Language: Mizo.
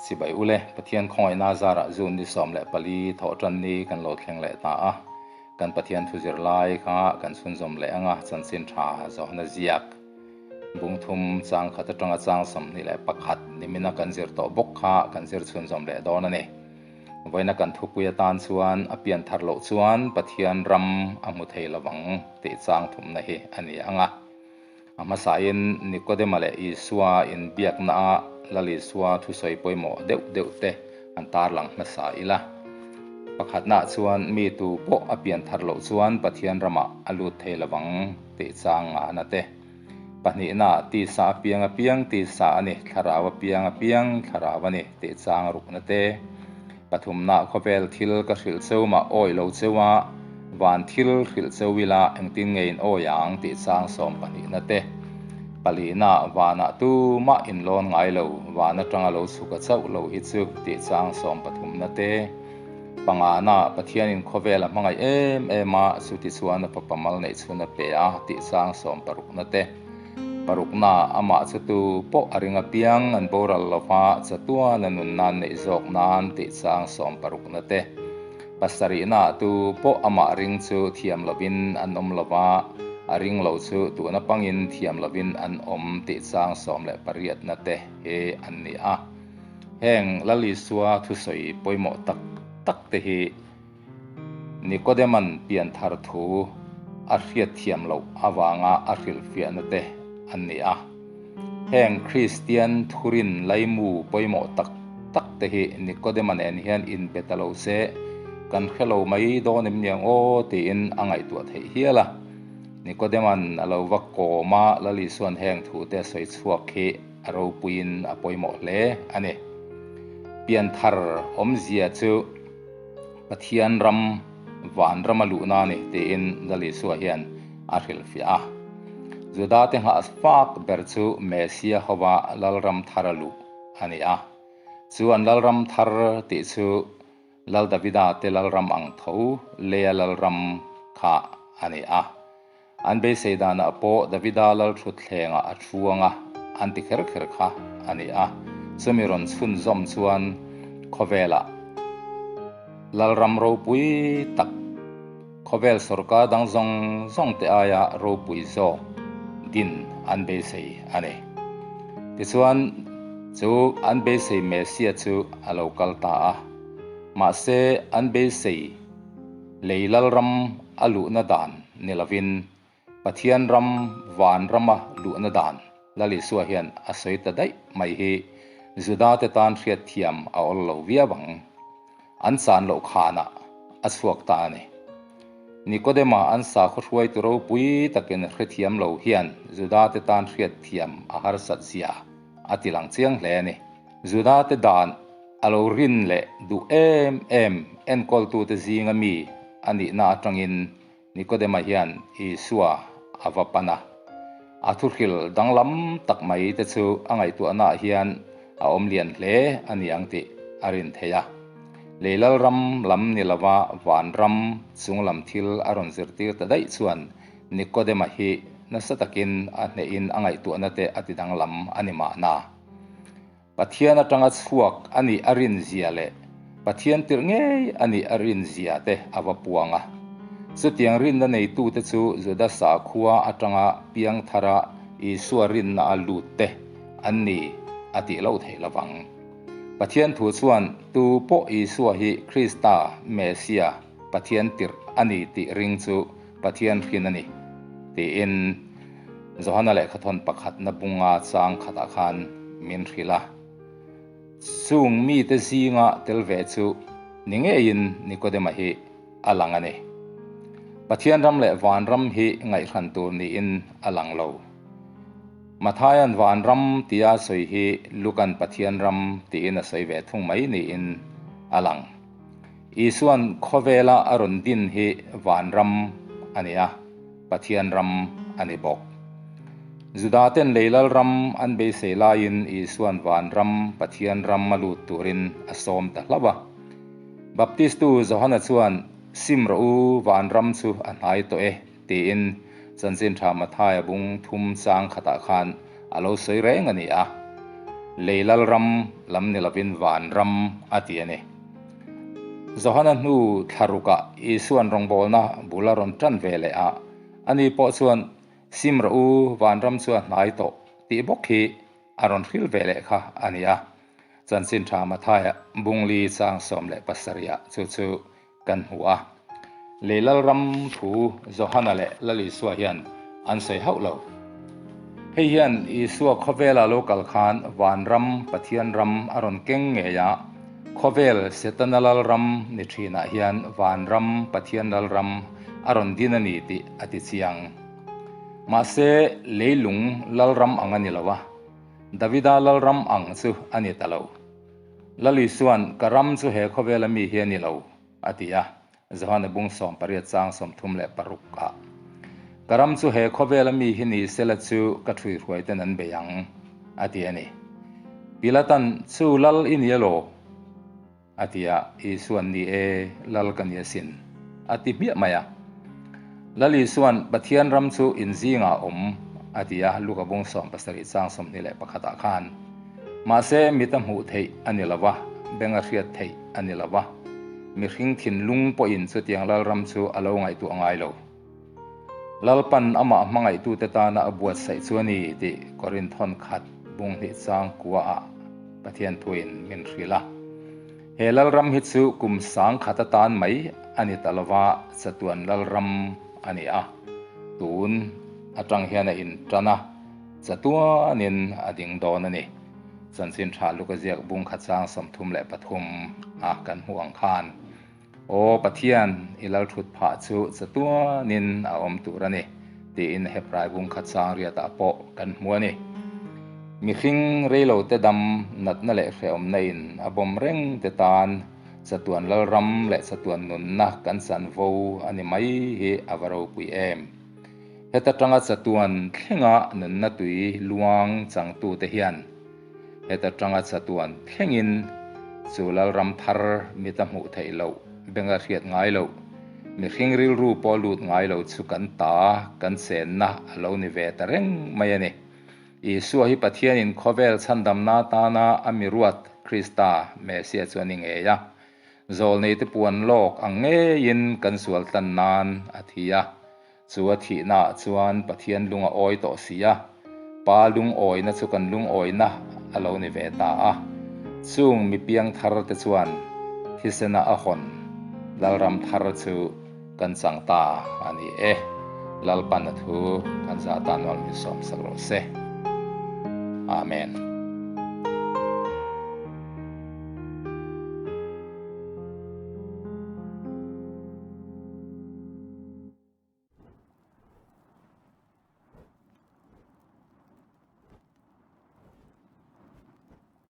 Chibai ule, Pathian khawngaihna zarah June ni 14 thawhtan ni kan lo thleng leh ta a. Kan Pathian thu zir lai kha kan chhunzawm leh anga chanchin tha zawhna ziak bung thum chang khat atanga chang 21 nimina kan zir tawh bawk kha kan zir chhunzawm leh dawn a ni. Vawiina kan thupui atan chuan a pian thar loh chuan Pathian ram a hmu thei lovang tih chang thumna hi a ni ang a. A hmasain Nikodema leh Isua inbiaknaah Lal Isua thusawi pawimawh deuh deuh te an tarlang hmasa ila. Pakhatnaah chuan mi tu pawh a pian thar loh chuan Pathian ramah a lut thei lovang tih chang ngahna te. Pahnihna, tisa apiang apiang tisa a ni, thlarau apiang apiang thlarau a ni tih chang rukna te. Pathumna, khawvel thil ka hrilh cheu mah awi lo cheu a, van thil hrilh cheu ila engtin nge in awi ang tih chang sawmpahnihna te. Palihna, vanah tumah in lawn ngai lo, van atanga lo chhuk a chauh lo hi chu tih chang sawmpathumna te. Pangana, Pathianin khawvel a hmangaih em em a, chuti chuan a fapa mal neih chhun a pe a tih chang sawmparukna te. Parukna, amah chu tu pawh a ring apiang an boral lo va, chatuan a nun nan neih zawk nan tih chang sawmparukna te. Pasarihna, tu pawh amah ring chu thiam lovin an awm lo va, a ring lo chu tuna pangin thiam lovin an awm tih chang 18na te hi an ni a. Heng Lal Isua thusawi pawimawh tak tak te hi Nikodeman pianthar thu a hriatthiam loh avanga a hrilhfiahna te an ni a. Heng Kristian thurin laimu pawimawh tak tak te hi Nikodema nen hian inbe ta lo se kan hre lo mai dawn em niang aw tiin a ngaihtuah theih hial a. Nikodeman a lo va kawm a, Lal Isuan heng thu te a sawi chhuak hi a ropuiin a pawimawh hle a ni. Pianthar awmzia chu Pathian ram van rama luhna a ni tiin Lal Isua hian a hrilhfiah a. Judate nghah fak ber chu Messia hova Lalram thar a luh a ni a. Chu an Lalram thar tih chu Lal Davida te Lalram ang tho leia Lalram kha a ni a. An beisei danah pawh Davida lalthutthlengah a thu anga an ti kher kher kha a ni a, chumi rawn chhunzawm chuan khawvelah Lalram ropui tak, khawvel sawrkar dang zawng zawng te aia ropui zawk din an beisei a ni. Tichuan, chu an beisei Messia chu a lo kal ta a, mahse an beisei Lei Lalram a luhna dan ni lovin Pathian ram van rama luhna dan Lal Isua hian a sawi ta daih mai hi Judate tan hriatthiam a awl lo viau ang. An chan loh khanah a chhuak ta a ni. Nikodema an sakhaw hruaitu ropui takin hrethiam lo hian Judate tan hriatthiam a harsat zia a ti lang chiang hle a ni. Judate dan a lo rin leh duh em em enkawltute zinga mi a nihna atangin Nikodema hian Isua a va pan a. A thuhril danglam tak mai te chu a ngaihtuahnaah hian a awm lian hle a ni ang tih a rin theih a. Lei lalram lam ni lova vanram chunglam thil a rawn zirtir ta daih chuan Nikodema hi nasa takin a hnehin a ngaihtuahna te a tidanglam a ni mahna. Pathian atanga chhuak a nih a rin zia leh Pathian tirh ngei a nih a rin zia te a va puang a. Chutiang rinna neitute chu Juda sakhua atanga piang thara Isua rinna a lut te an ni a tih loh theih lovang. Pathian thu chuan tu pawh Isua hi Krista, Messia, Pathian tirh a ni tih ring chu Pathian hrin a ni tiin Johana lehkhathawn pakhatna bunga chang khatah khan min hrilh a. Chung mite zinga tel ve chu ni ngeiin Nikodema hi a lang a ni. Pathian ram leh van ram hi ngaihhran tur niin a lang lo. Mathaia'n van ram tia sawi hi Luka'n Pathian ram tiin a sawi ve thung mai niin a lang. Isua'n khawvela a rawn din hi vanram a ni a, Pathian ram a ni bawk. Judaten lei lalram an beisei laiin Isua'n vanram, Pathian ram a lut turin a sawm ta hlauh a. Baptistu Johana chuan, Sim rawh u, vanram chu a hnai tawh e, tiin Chanchin Tha Mathaia bung thum chang khatah khan a lo sawi reng a ni a. Lei lalram lam ni lovin vanram a ti a ni. Johana hnu thla rukah Isua'n rawngbawlna bul a rawn tan ve leh a, ani pawh chuan Sim rawh u, vanram chu a hnai tawh tih bawk hi a rawn hril ve leh kha a ni a. Chanchin tha Mathaia Bungli chang 17 ah chu chu kan hmu a. Lei Lalram thu Johana leh Lal Isua hian an sawi hauh lo. Hei hian Isua khawvela lo kal khan vanram Pathian ram a rawn keng ngei a, khawvel Setana Lalram ni thinah hian vanram Pathian Lalram a rawn din a ni tih a ti chiang. Mahse leilung Lalram ang a ni lo a, Davida Lalram ang chu a ni ta lo. Lal Isua'n, Ka ram chu he khawvela mi hi a ni lo, a ti a, Johana bung 18 chang 36 ah. Ka ram chu he khawvela mi hi ni sela chu ka ṭhuihruai ten an bei ang, a ti a ni. Pilatan, Chu Lal i ni elaw? A ti a, Isua'n, Ni e, Lal ka ni asin, a ti hmiah mai a. Lal Isua'n, Pathian ram chu in zingah a awm, a ti a, Luka bung 17 chang 21 ah khan. Mahse, mit a hmuh theih a ni lo va, beng a hriat theih a ni lo va. Mihring thinlung pawhin chutiang lalram chu a lo ngaihtuah ngai lo. Lalpan amah hmangaihtute tana a buatsaih chu a ni tih Korinthon khat bung hnih chang kuaah Pathian thuin min hrilh a. He lalram hi chu kum sang khat atan mai a ni ta lo va, chatuan lalram a ni a. Tun atang hian a intan a. Chatuanin a ding dawn a ni. Chanchin tha luk a ziak bung khat chang 33 a kan hmuh ang khan, Aw Pathian, i lal thut phah chu chatuanin a awm tur a ni, tiin Hebrai bung khat chang riatah pawh kan hmu a ni. Mihring reilote dam natna leh hrehawmna in a bawm reng te tan chatuan lalram leh chatuan nunna kan chanvo a ni mai hi a va ropui em. Heta tanga chatuan thlenga nunna tui luang changtute hian heta tanga chatuan thlengin chu lalram thar mita hmuh theih loh, benga hriat ngai loh, mihring rilru pawh lut ngai lo chu kan ta, kan chenna a lo ni ve ta reng mai a ni. Isua hi Pathianin khawvel chhandamna atana a mi ruat Krista, Messiah chu a ni ngei a. Zawlneite puan lawk ang ngeiin kan sual tlan nan a thi a. Chu a thihnaah chuan Pathian lung a awi tawh si a, Pa lungawina chu kan lungawina a lo ni ve ta a. Chung mi piang thar te chuan thisena a hawn Lalram thar chu kan chang ta a ni e. Lalpan a thu kan zah tan nual min sawm sak rawh se. Amen.